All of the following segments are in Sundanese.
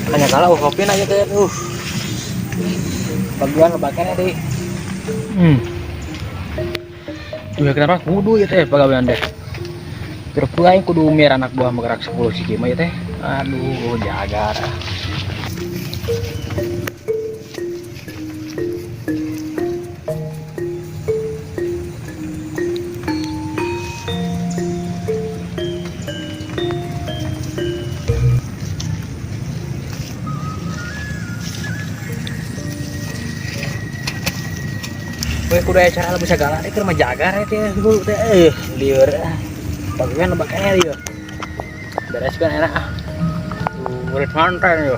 Hanya kalah kopi aja teh. Bagian lebakannya deh. Duh, kenapa kudu ya teh pagawean teh. Terus aing kudu miar anak buah bergerak 10 siki mah ya teh. Aduh, jagar. Weh kudu aya cara lebih segala teh keur mah jagar teh dulu teh lieur. Pagawean lebakannya lieur. Beres kan enak ah. Murid santai yo.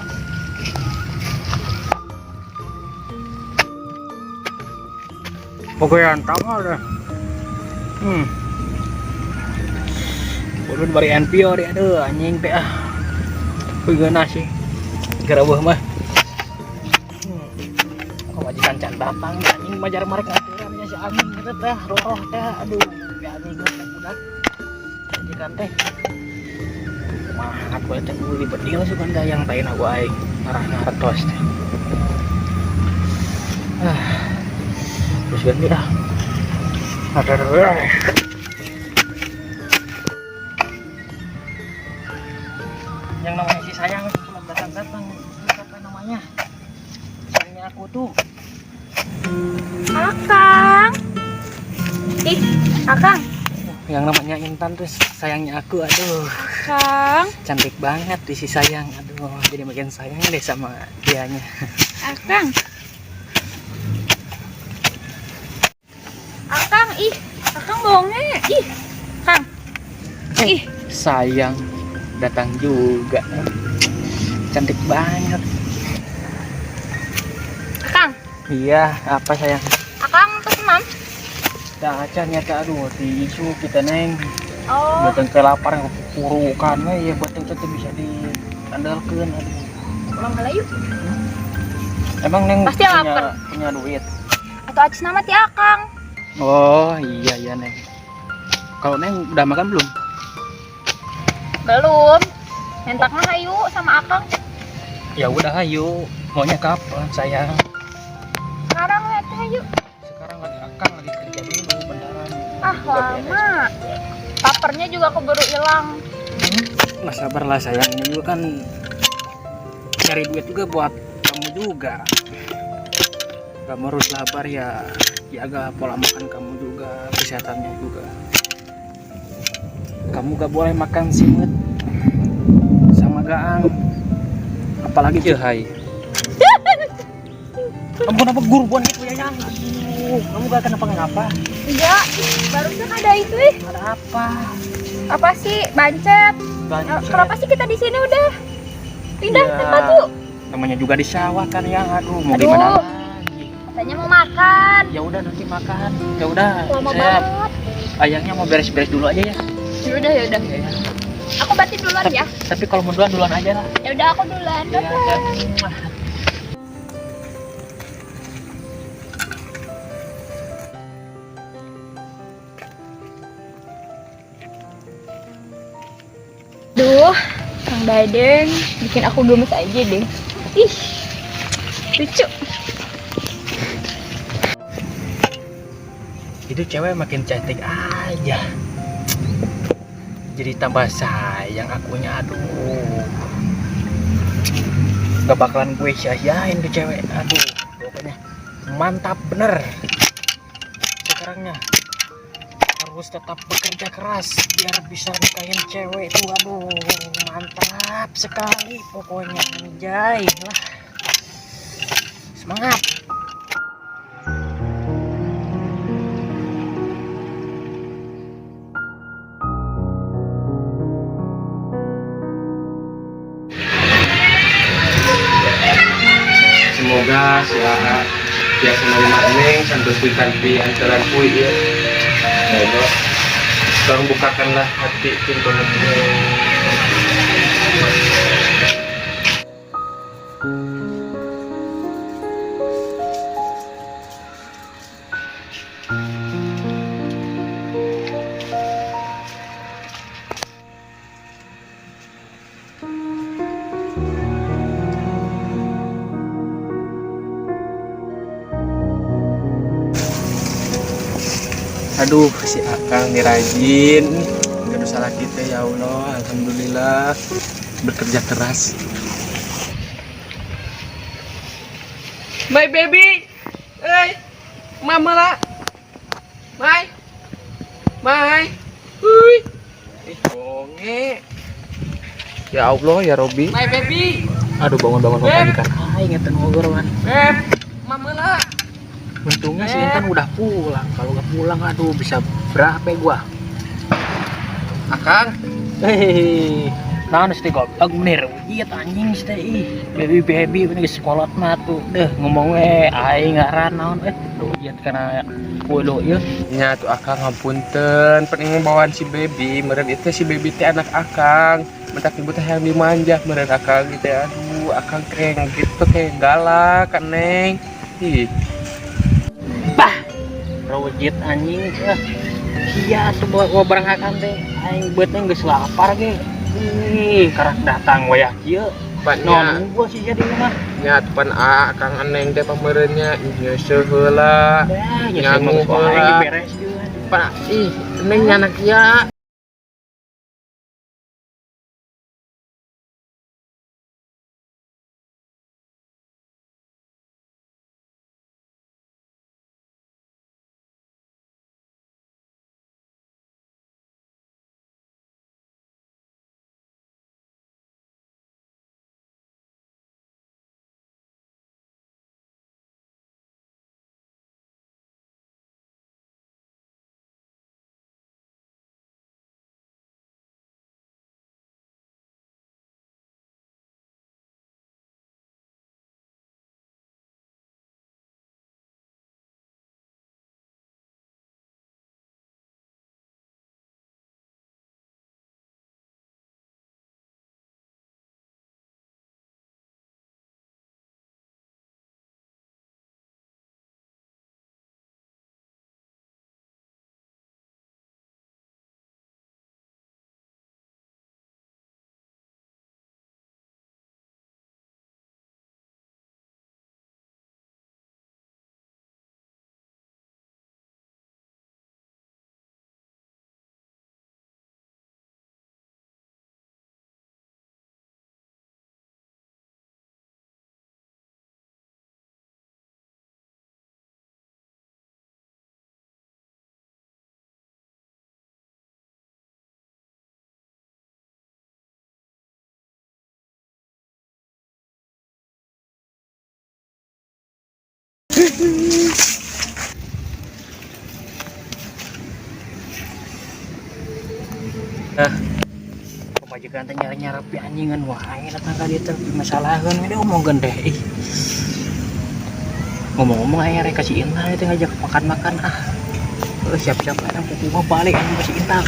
Pokoknya tamal deh. Ulun bari NPO deh, aduh anjing teh ah. Geunah sih. Geura mah. Pamajikan can datang anjing majar marek ngaturan nya si anjing gitu teh, roroh teh, aduh, ya anjing teh budak. Majikan teh. Kumaha atuh teh beli bedil sugan gayang taina gua aing ngarah ngartos teh. Terus ganti ah. Yang namanya si sayang belum datang-datang. Siapa namanya? Sayangnya aku tuh. Akang. Ih, Akang. Yang namanya Intan tuh sayangnya aku, aduh. Akang. Cantik banget di si sayang, aduh. Jadi makin sayang deh sama dianya. Akang. Akang, ih, Akang bohongnya, ih, Kang, ih, Sayang datang juga, cantik banget. Akang. Iya, apa sayang? Akang pesenan? Dah nyata, aduh, tisu kita neng. Oh. Beteng kelapar kepurukan, ya beteng itu bisa diandalkan, aduh. Pulang heula yuk. Emang neng pasti lapar. Punya duit? Atau acis nama ti Akang? Oh iya iya neng. Kalau neng udah makan belum? Belum. Mentak mah hayu sama Akang. Ya udah hayu. Maunya kapan sayang? Sekarang ya teh hayu. Sekarang lagi Akang lagi kerja dulu bentaran. Ah lama. Papernya juga keburu hilang. Nggak sabar lah sayang, ini juga kan cari duit juga buat kamu juga. Kamu harus sabar ya, jaga pola makan kamu juga, kesehatannya juga. Kamu gak boleh makan simut sama gaang, apalagi Hai. Kamu kenapa guruan gitu ya yang? Aduh, kamu gak kenapa-kenapa? Enggak, barusan ada itu ih. Ada apa? Apa sih, bancet? Bancet. Kenapa sih kita di sini udah? Pindah ya, tempat yuk. Namanya juga di sawah kan yang, aduh mau aduh, gimana lagi? Katanya mau makan. Ya udah nanti makan. Ya udah. Lama saya banget. Ayangnya mau beres-beres dulu aja ya. Ya udah ya udah. Ya. Aku berarti duluan ya. Tapi kalau mau duluan duluan aja lah. Ya udah aku duluan. Ya, Dadah. Duh, Kang Dadeng bikin aku gemes aja deh. Ih, lucu. Itu cewek makin cantik aja. Jadi tambah sayang akunya, aduh. Gak bakalan gue sia-siain tuh cewek. Aduh, pokoknya mantap bener. Sekarangnya harus tetap bekerja keras biar bisa nikahin cewek itu, aduh mantap sekali pokoknya, anjay lah, semangat. Semoga si AA biasa menerima neng sampai kanti antaran kui ya. Ya, tolong bukakanlah hati pintu hati. Aduh, si Akang nih rajin. Gak ada salah kita ya Allah. Alhamdulillah bekerja keras. My baby. Hey, mama lah. My. My. Hui. Ih, bonge. Ya Allah, ya Robi. My baby. Aduh, bangun-bangun Beb. pagi kan. Aing eta ngobrol. Beb. Mama lah. Untungnya si Intan udah pulang. Kalau nggak pulang, aduh, bisa berapa gua. Akang, Hehehe. Nah, teh goblok bener. Iya anjing sih teh ih. Baby baby ini geus sekolah mah tuh. Deh ngomong we aing ngaran naon eh. Duh ieu kana kulo ieu. Nya tuh Akang, ngapunten, pengen bawaan si baby, meureun itu si baby teh anak Akang. Mentak ibu teh yang dimanja meureun Akang gitu ya. Aduh, Akang keren gitu kayak galak kan Neng. Ih, Bah. Rojit anjing eh. Iya tuh bawa barang akang teh. Aing beutnya geus lapar ge. Ih, karak datang wayah kieu. Pan nya, Non gua sih jadi mah. Nya tuh pan Akang Neng teh pameureunnya nyeuseuh heula. Ya, Nyangu nyesel mah aing heula. beres juga. Pak, ih, Neng anak ya. Pamajikan teh nyari-nyari anjingan wae datang ka dieu teh masalaheun we diomongkeun teh. Ih. Ngomong-ngomong aing rek ka si Intan teh ngajak makan-makan ah. Siap-siap aing kuku mah balik aing ka si Intan.